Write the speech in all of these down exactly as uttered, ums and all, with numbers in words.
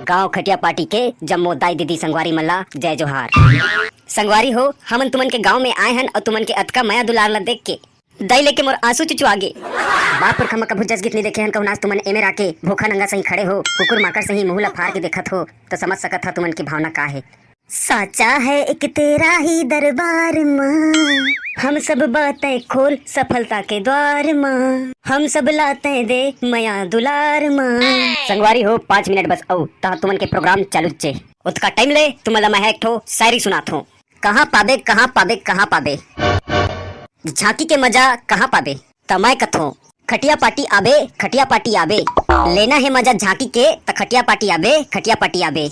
गांव खटिया पार्टी के जम्मो दाई दीदी संगवारी मन ला जय जोहार। संगवारी हो, हमन तुमन के गांव में आए हन अउ तुमन के अतका मया दुलार ला देख के दाई लेके मोर आंसू चुचुआ गे। बाप पुरखा म कभू जस गीत नइ देखे हन, कहूं आज तुमन एमे राके भूखा नंगा सही खड़े हो, कुकुर माकर सही मुंह ला फार के देखत हो, तो समझ सकत हा तुमन के भावना का हे। साचा है एक तेरा ही दरबार माँ, हम सब बातें खोल सफलता के द्वार माँ, हम सब लाते दे मया दुलार माँ। संगवारी हो, पाँच मिनट बस अउ तहाँ तुमन के प्रोग्राम चालू चे। ओतका टाइम ले तुमन ला मैं एक ठो शायरी सुनात हूँ। कहाँ पाबे, कहाँ पाबे, कहाँ पाबे, झांकी के मजा कहाँ पाबे? त मैं कथों, खटिया पार्टी आबे, खटिया पार्टी आबे, लेना है मजा झांकी के, त खटिया पार्टी आबे, खटिया पार्टी आबे।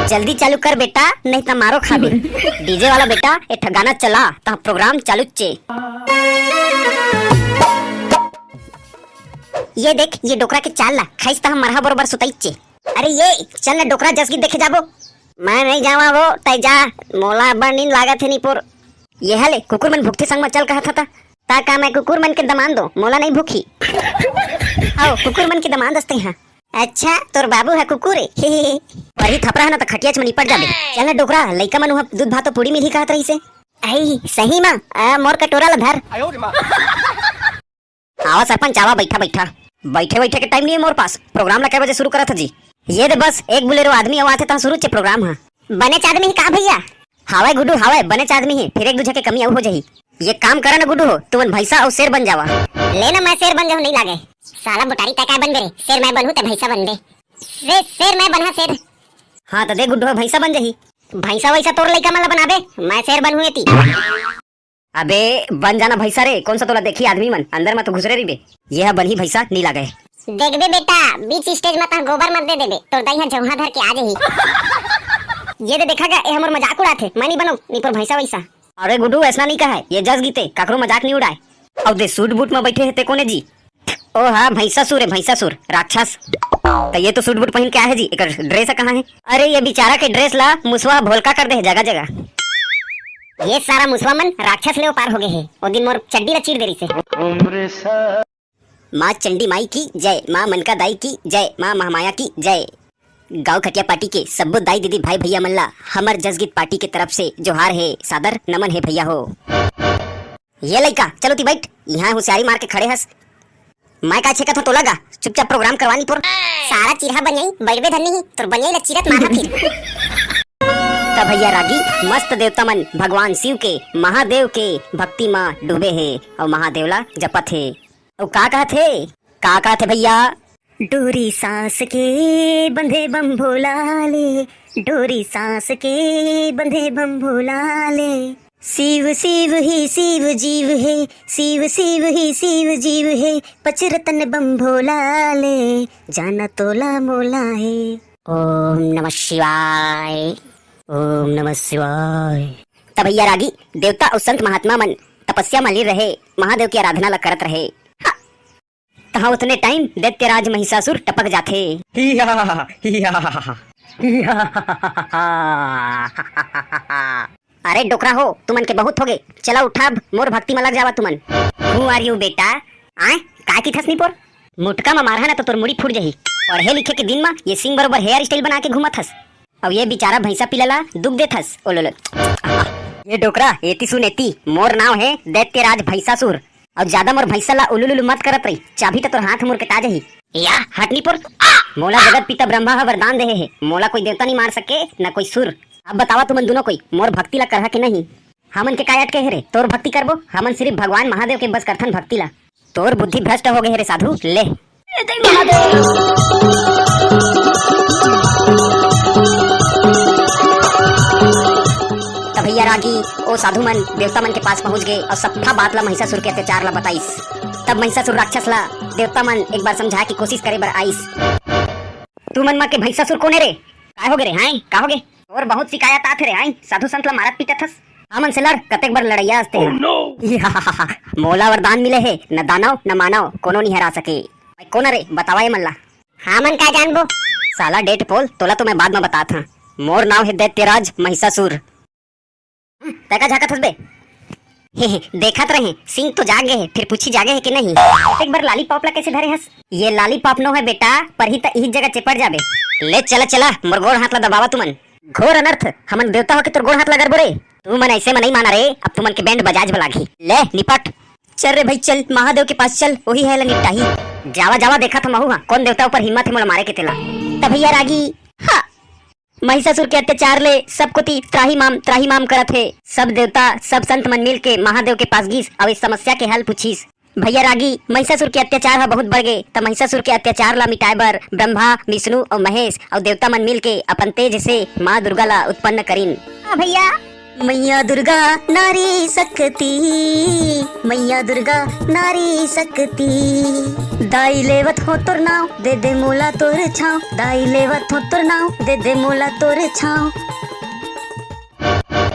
जल्दी चालू कर बेटा, नहीं त मारो खाबे। डीजे वाला बेटा, एक ठा गाना चला, त प्रोग्राम चालू चे। ये देख, ये डोकरा के चाल ला, खाइस त हम मरहा बरोबर सुतई चे। अरे ये, चल ना डोकरा जस गीत देखे जाबो। मैं नहीं जावा वो, तय जा, मोला बड़ नींद लागत हे निपोर। ये हले, कुकुर मन भुगते संग म चल कहत हता। ता का मैं कुकुर मन के दमान दो, मोला नहीं भूखी। आओ, कुकुर मन के दमान दस्ते हाँ। अच्छा, तोर बाबू है कुकुर है। पर ही थपरा है ना तो खटियाच म निपट जाबे। चल ना डोकरा, लइका मन उहाँ दूध भात अउ पूड़ी मिलही कहत रहिसे। आई, सही मा, आ, मोर कटोरा ला धर। आवा सरपंच, आवा, बैठा, बैठा। बैठे, बैठे के टाइम नहीं है मोर पास। प्रोग्राम ला कै बजे शुरू करत ह जी? ये दे बस, एक बुलेरो आदमी अउ आथे तहाँ शुरू चे प्रोग्राम ह। बनेच आदमी ही का भैया? हावय गुड्डू, हावय, बनेच आदमी ही, फिर एक दूजे के कमी अउ हो जाही। ये काम करा ना गुड्डू हो, तुमन भैंसा अउ शेर बन जावा। ले ना, मैं शेर बन जाऊँ, नहीं लागे। साला बुटारी, तै काय बनबे रे? शेर मैं बनहूँ, तै भैंसा बनबे। से, शेर मैं बनहा, शेर। हाँ, तो दे गुड्डू हो, भैंसा बन जाही। भैंसा वैसा तोर लइका मन ला बनाबे, मैं शेर बनहूँ एती। अबे बन जाना भैंसा रे, कौन सा तोला देखी आदमी मन, अंदर म तो घुसरे रहिबे। ये ह बनही भैंसा, नी लागे। देखबे बेटा, बीच स्टेज म तह गोबर मत दे देबे, तोर दाई ह जौहा धर के आ जाही। ये दे देखा गा, ए हमर मजाक उड़ाथे, मैं नी बनऊ, नी पर भैंसा वैसा। अरे गुड्डू, ऐसना नी कहे, ये जस गीते, काकरो मजाक नी उड़ाए। अउ दे सूट बूट म बैठे हे ते कोने जी? ओ हा, भैंसासुर हे, भैंसासुर, राक्षस। त ये तो सूट बूट पहिन के आहे जी, एकर ड्रेस ह कहाँ हे? अरे, ये बेचारा के ड्रेस ला मुसवा ह भोलका कर दे हे जगह जगह। ये सारा मुसवा मन राक्षस ले ओपार हो गए हे। ओ दिन मोर चड्डी ला चीर दे रहिसे। माँ चंडी माई की जय, माँ मनका दाई की जय, माँ महामाया की जय। गाँव खटिया पार्टी के सब्बो दाई दीदी भाई भैया मन ला हमर जसगीत पार्टी के तरफ से जोहार हे, सादर नमन हे भैया हो। ये लइका, चल उती बैठ, इहाँ होशियारी मार के खड़े हस। मैं का छेकत हूँ तोला गा, चुपचाप प्रोग्राम करवा नी पोर। सारा चिरहा बनियाई, बैठबे धर नहीं, तोर बनियाई ला चिरत मारहा फिर। त भैया रागी, मस्त देवता मन भगवान शिव के, महादेव के भक्ति म डूबे हे अउ महादेव ला जपत हे। अउ का कहत हे? का कहत हे भैया? डोरी सांस के बंधे बम भोला ले, डोरी सांस के बंधे बम भोला ले। शिव शिव ही शिव जीव हे, शिव शिव ही शिव जीव हे, पचरतन बम भोला ले, जाना तोला मोला हे। ओम नमः शिवाय, ओम नमः शिवाय। त भैया रागी, देवता अउ संत महात्मा मन तपस्या म लीन रहे, महादेव के आराधना ला करत रहे। तहाँ उतने टाइम दैत्यराज महिषासुर टपक जाथे। हिया, हिया, हिया। अरे डोकरा हो, तुमन के बहुत होगे, चला उठा अब, मोर भक्ति म लग जावा तुमन। Who are you बेटा? आय, का किथस निपोर? मुटका म मारहा ना तो तोर मुड़ी फूट जाही। पढ़े लिखे के दिन म ये सिंग बरोबर हेयर स्टाइल बना के घूमत हस। अउ ये बेचारा भैंसा पिला ला दुख देथस। ओ लो लो। ये डोकरा, एती सुन एती, मोर नाव हे दैत्यराज भैंसासुर। अउ ज्यादा मोर भैंसा ला उलुलुलु मत करत रही, चाभी त तोर हाथ मुर के ता जाही। या हटनी पुर। मोला जगत पिता ब्रह्मा ह वरदान देहे हे, मोला कोई देवता नहीं मार सके, न कोई सुर। अब बतावा तुमन दुनो कोई मोर भक्ति ला करहा के नहीं? हमन के काय अटके हे रे? तोर भक्ति करबो? हमन सिर्फ भगवान महादेव के बस करथन भक्ति ला। तोर बुद्धि भ्रष्ट हो गए हे रे साधु, ले। ए दे महादेव। त भैया रागी, ओ साधु मन देवता मन के पास पहुंच गए अउ सफा बात ला महिषासुर के अत्याचार ला बताइस। तब महिषासुर राक्षस ला देवता मन एक बार समझाए के कोशिश करे बर आइस। तू मन मा के भैंसासुर कोन हे रे? काय हो गे रे, हैं? का हो गे? तोर बहुत शिकायत आथे रे, हैं? साधु संत ला मारत पीटत हस। हमन से लड़, कतेक बर लड़ैया हस ते ह। मोला वरदान मिले हे, न दानव, न मानव, कोनो नहीं हरा सके। भाई, कोन रे? बतावा ये मन ला। हमन का जानबो? साला डेट पोल, तोला तो मैं बाद में बतात हूँ। मोर नाव हे दैत्यराज महिषासुर। तै का झाकत हस बे? हे, हे, देखत रहे, सिंह तो जाग गए हे, फिर पूछी जागे हे कि नहीं? एक बार लॉलीपॉप ला कैसे धरे हस? ये लॉलीपॉप नो है बेटा, पर ही त इही जगह चिपट जाबे। ले चला चला, मोर गोड़ हाथ ला दबावा तुमन। घोर अनर्थ, हमन देवता होके तोर गोड़ हाथ ला गरबो रे। तुमन ऐसे में नहीं माना रे, अब तुमन के बैंड बजाज लागही। ले निपट। चल रे भाई चल, महादेव के पास चल, वही है ला निपटाही। जावा जावा, देखा था महू हा, कौन देवता ऊपर हिम्मत है मोला मारे के तेला। त भैया रागी, हाँ, महिषासुर के अत्याचार ले सब कोती त्राही माम त्राही माम करत हे। सब देवता, सब संत मन मिल के महादेव के पास गिस अउ इस समस्या के हल पूछिस। भैया रागी, महिषासुर के अत्याचार ह बहुत बढ़ गे, त महिषासुर के अत्याचार ला मिटाए बर ब्रह्मा, विष्णु अउ महेश अउ देवता मन मिल के अपन तेज से माँ दुर्गा ला उत्पन्न करिन। हाँ भैया। मैया दुर्गा नारी शक्ति, मैया दुर्गा नारी शक्ति। दाई लेवत हो तोर नाव, दे दे मोला तोर छाव। दाई लेवत हो तोर नाव, दे दे मोला तोर छाव।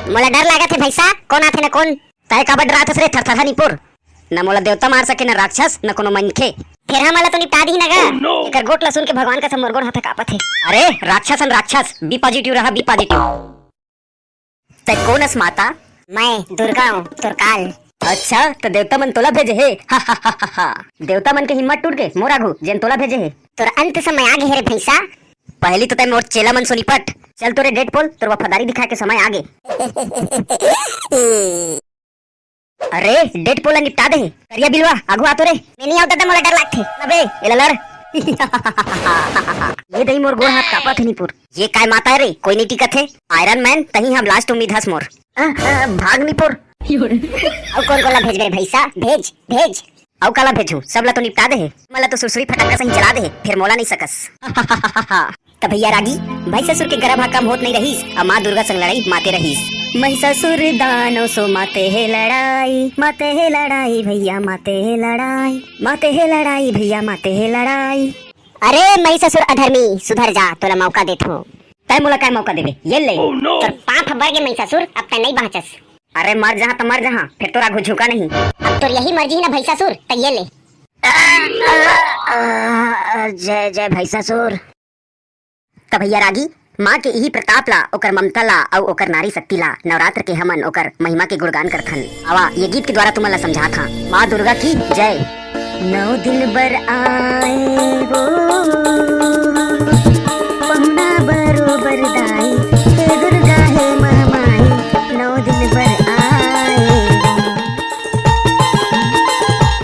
मोला डर लागत हे भैसा, कौन आथे न कौन। तय काबर डरात हस रे थरथरहा निपुर? न मोला देवता मार सके, न राक्षस, न कोनो मनखे। फेर हमन ला तो निपटा दिही न गा। एकर गोठ ला सुन के भगवान कसम मोर गोड़ हाथ कांपत हे। अरे राक्षस अन राक्षस, बी पॉजिटिव रहा, बी पॉजिटिव। तै कोन अस माता? मैं दुर्गा हूँ, तोर काल। अच्छा, त देवता मन तोला भेजे हे। हा, हा, हा, हा, हा। देवता मन के हिम्मत टूट गे मोर आघू, जेन तोला भेजे हे। तोर अंत समय आ गे हे रे भैसा। पहली तो तै मोर चेला मन से निपट। चल तोरे डेडपोल, तोर वफादारी दिखाए के समय आ गे। अरे, डेडपोल ला निपटा दे हे। करिया बिलवा, आघू आ तो रे। मैं नहीं आऊँ दादा, मोला डर लागथे। अबे, एला लड़। ये दई मोर गोड़ हाथ कांपत हे निपुर। ये काय माता हे रे, कोई नहीं टिकत हे। आयरन मैन, तहीं हम लास्ट उम्मीद हस मोर। आ, आ, भाग निपुर। अउ कोन कोन ला भेजबे रे भैसा? भेज, भेज। अउ काला भेजू, सब ला तो निपटा दे हे। मला तो सुरसुरी फटाका सही जला दे हे, फिर मोला नहीं सकस। त भैया रागी, महिषासुर के गरभ हा कम होत नहीं रहीस, अउ माँ दुर्गा संग लड़ाई माते रहीस। महिषासुर दानव सो माते हे लड़ाई, माते हे लड़ाई भैया, माते हे लड़ाई, माते हे लड़ाई भैया, माते हे लड़ाई। अरे महिषासुर अधर्मी, सुधर जा, तोला मौका देथों। तै मोला काय मौका देबे? ये ले। तोर पाप ह बर गे महिषासुर, अब तै नहीं बाँचस। अरे मर जहाँ त मर जहाँ, फिर तोर आघू झुका नहीं। अब तोर यही मर्जी हे ना महिषासुर, त ये ले। आ, आ, आ, जय जय महिषासुर। त भैया रागी, माँ के इही प्रताप ला, ओकर ममता ला अउ ओकर नारी शक्ति ला नवरात्र के हमन ओकर महिमा के गुणगान करथन। आवा, ये गीत के द्वारा तुमन ला समझात हां। माँ दुर्गा की जय। नौ दिन बर आए वो